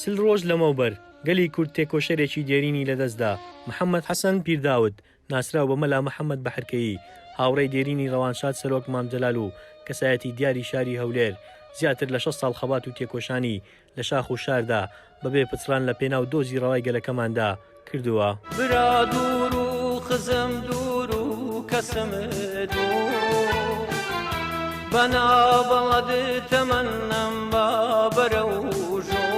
40 ڕۆژ لەمەوبەر گەلی کورد تێکۆشەرێکی دێرینی لەدەستدا، محەممەد حەسەن پیرداود، ناسراو بە مەلا محەممەد بەحرکەیی، هاوڕێی دێرینی ڕەوانشاد سەرۆک مام جەلال و کەسایەتی دیاری شاری هەولێر، زیاتر لە 60 ساڵ خەبات و تێکۆشانی لە شاخ و شاردا بەبێ پچڕان لە پێناو دۆزی ڕەوای گەلەکەماندا کردووە. برا دوور و خزم دوور و کەسم دوور بە نابەڵەد تەمەنم با بەرەو ژوور.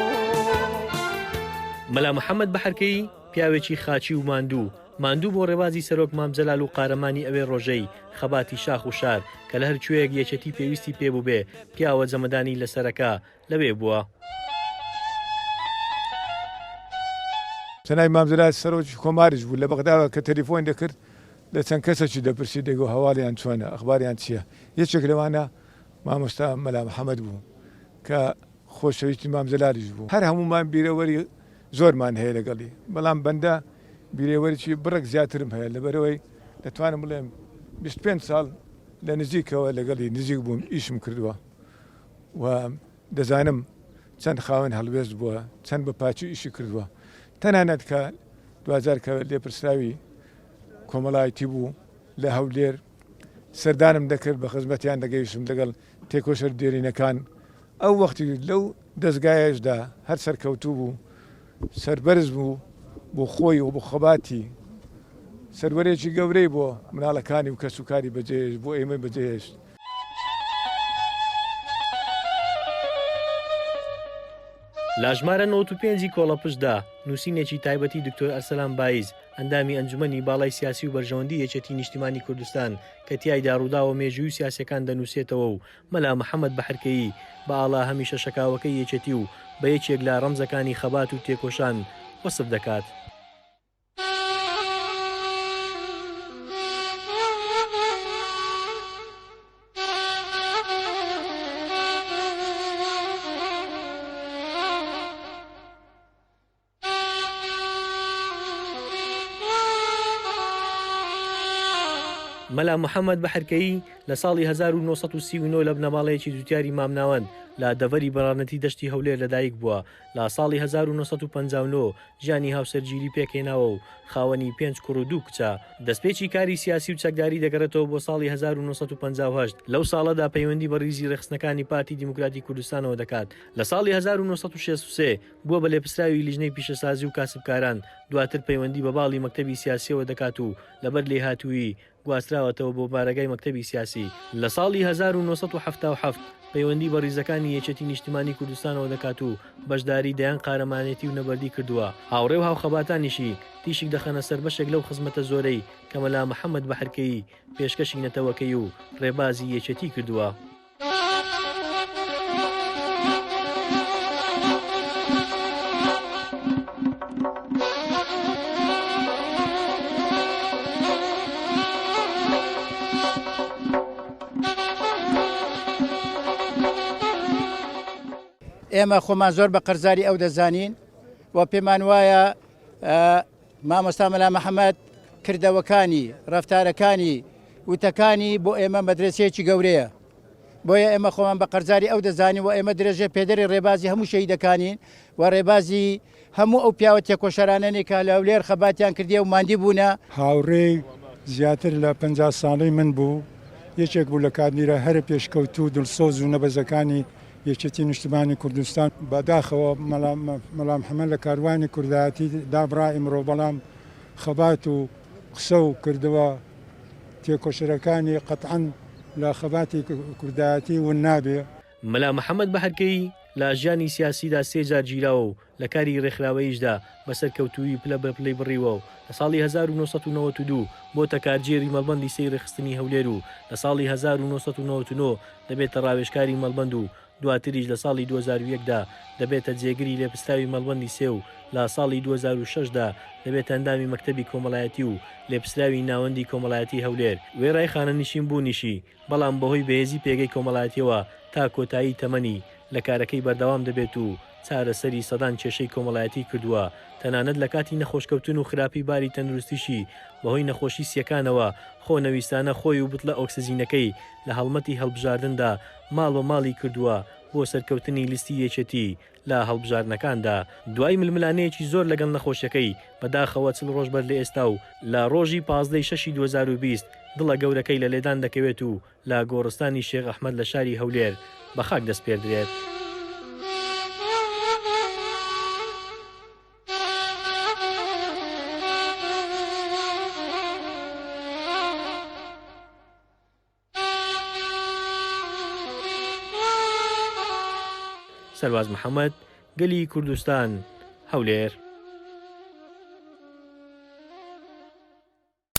مەلا محەمەد بەحرکەیی پیاوێکی خاکی و ماندوو، ماندوو بۆ ڕێبازی سەرۆک مام جەلال و قارەمانی ئەوێ ڕۆژەی خەباتی شاخ و شار کە لە هەر کوێیەک یەکێتی پێویستی پێ بووبێ پیاوە جەمەدانی لەسەرەکە لەوێ بووە. جەنابی مام جەلال سەرۆکی کۆماریش بوو، لە بەغداوە کە تەلیفۆنی دەکرد لە چەند کەسێکی دەپرسی دەیگۆ هەواڵیان چۆنە، ئەخباریان چییە؟ یەکێک لەوانە مامۆستا مەلا محەمەد بوو کە خۆشەویستی مام جەلالیش بوو. هەر هەموومان بیرەوەری زۆرمان هەیە لەگەڵی، بەڵام بەندە بیرەوەریی بڕێک زیاترم هەیە، لەبەرئەوەی دەتوانم بڵێم 25 ساڵ لە نزیکەوە لەگەڵی نزیک بووم، ئیشم کردووە. و دەزانم چەند خاوەن هەڵوێست بووە، چەند بە پاکی ئیشی کردووە. تەنانەت کە دواجار کە لێپرسراوی کۆمەڵایەتی بوو لە هەولێر سەردانم دەکرد، بە خزمەتیان دەگەیشتم لەگەڵ تێکۆشەر دێرینەکان. ئەو وەختی لەو دەزگایەشدا هەر سەرکەوتوو بوو، سەربەرز بوو بۆ خۆی و بۆ خەباتی. سەروەرێکی گەورەی بۆ مناڵەکانی و کەسوکاری بەجێهێشت، بۆ ئێمەی بەجێهێشت. لە ژمارە 95 ی کۆڵەپشتدا، نووسینێکی تایبەتی دکتۆر ئەرسەلان بایز، ئەندامی ئەنجومەنی باڵای سیاسی و بەرژەوەندی یەکێتی نیشتیمانی کوردستان کە تیایدا ڕووداوە مێژووی و سیاسیەکان دەنووسێتەوە و مەلا محەمەد بەحرکەیی بە ئاڵا هەمیشە شەکاوەکەی یەکێتی و بە یەکێک لە ڕەمزەکانی خەبات و تێکۆشان وەسف دەکات. مەلا محەمەد بەحرکەیی لە ساڵی 1939 لە بنەماڵەیەکی جوتیاری مامناوەند لە دەڤەری بەڕانەتی دەشتی هەولێر لەدایک بووە. لە ساڵی 1959 ژیانی هاوسەرگیری پێکهێناوە و خاوەنی پێنج کوڕ و دوو کچە. دەستپێکی کاری سیاسی و چەکداری دەگەڕێتەوە بۆ ساڵی 1958، لەو ساڵەدا پەیوەندی بە ڕیزی ڕێکخستنەکانی پارتی دیموکراتی کوردستانەوە دەکات. لە ساڵی 1963 بووە بە لێپرسراوی لیژنەی پیشەسازی و کاسبکاران، دواتر پەیوەندی بە باڵی مەکتەبی سیاسییەوە دەکات و لەبەر لێهاتوویی گواستراوەتەوە بۆ بارەگای مەکتەبی سیاسی. لە ساڵی 1977 پەیوەندی بە ڕیزەکانی یەکێتی نیشتیمانی کوردستانەوە دەکات و بەشداری دەیان قارەمانێتی و نەبەردی کردووە، هاوڕێ و هاوخەباتانیشی تیشک دەخەنە سەر بەشێک لەو خزمەتە زۆرەی کە مەلا محەمەد بەحرکەیی پێشکەشی نەتەوەکەی و ڕێبازی یەکێتی کردووە. ئێمە خۆمان زۆر بە قەرزاری ئەو دەزانین و پێمان وایە مامۆستا مەلا محەممەد کردەوەکانی، ڕەفتارەکانی، وتەکانی بۆ ئێمە مەدرەسەیەکی گەورەیە. بۆیە ئێمە خۆمان بە قەرزاری ئەو دەزانین و ئێمە درێژە پێدەری ڕێبازی هەموو شەهیدەکانین و ڕێبازی هەموو ئەو پیاوە تێکۆشەرانەنی کە لە هەولێر خەباتیان کردیە و ماندی بوونە. هاوڕێی زیاتر لە 50 ساڵەی من بوو، یەکێک بوو لە کادیرە هەرە پێشکەوتوو و دڵسۆز و نەبەزەکانی یەکێتی نیشتمانی کوردستان. بە داخەوە مەلا محەمەد لە کاروانی کوردایەتی دابڕا ئیمڕۆ، بەڵام خەبات و قسە و کردەوە تێکۆشەرەکانی قەتعەن لە خەباتی کوردایەتی ون نابێ. مەلا محەمەد بەحرکەیی لە ژیانی سیاسیدا سێ جار گیراوە و لە کاری رێکخراوەییشدا بە سەرکەوتوویی پلە بە پلەی بڕیوە و لە ساڵی 1992 بۆتە کارگێری مەڵبەندی سێی رێکخستنی هەولێر و لە ساڵی 1999 دەبێتە ڕاوێژکاری مەڵبەند و دواتریش لە ساڵی 2001 دا دەبێتە جێگری لێپرسراوی مەڵبەندی سێ و لە ساڵی 2006 دا دەبێتە ئەندامی مەکتەبی کۆمەڵایەتی و لێپرسراوی ناوەندی کۆمەڵایەتی هەولێر وێڕای خانەنشین بوونیشی بەڵام بەهۆی بەهێزی پێگەی کۆمەڵایەتیەوە تا کۆتایی تەمەنی لە کارەکەی بەردەوام دەبێت و چارەسەری سەدان کێشەی کۆمەڵایەتی کردووە. تەنانەت لە کاتی نەخۆشکەوتن و خراپی باری تەندروستیشی بەهۆی نەخۆشی سیەکانەوە خۆنەویستانە خۆی و بتڵە ئۆکسجینەکەی لە هەڵمەتی هەڵبژاردندا ماڵ بە ماڵی کردووە بۆ سەرکەوتنی لیستی یەکێتی لە هەڵبژاردنەکاندا دوای ململانێیەکی زۆر لەگەڵ نەخۆشیەکەی، بەداخەوە 40 ڕۆژ بەر لە ئێستا و لە ڕۆژی 15 ی شەشی 2020 دڵە گەورەکەی لە لێدان دەکەوێت و لە گۆڕستانی شێخ ئەحمەد لە شاری هەولێر بە خاک دەسپێردرێت. سەرباز محەمەد، گەلی کوردستان، هەولێر.